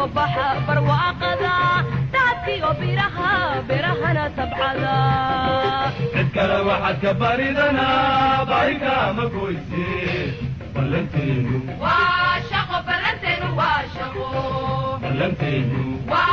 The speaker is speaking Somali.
Soo baxa barwaaqada, daadkiyo biraha, birahana tabcada. Cid kale waxaad ka baridanaa baahikaama goyse, ballanteenu waa shaqo, ballanteenu waa shaqo. Ballanteenu waa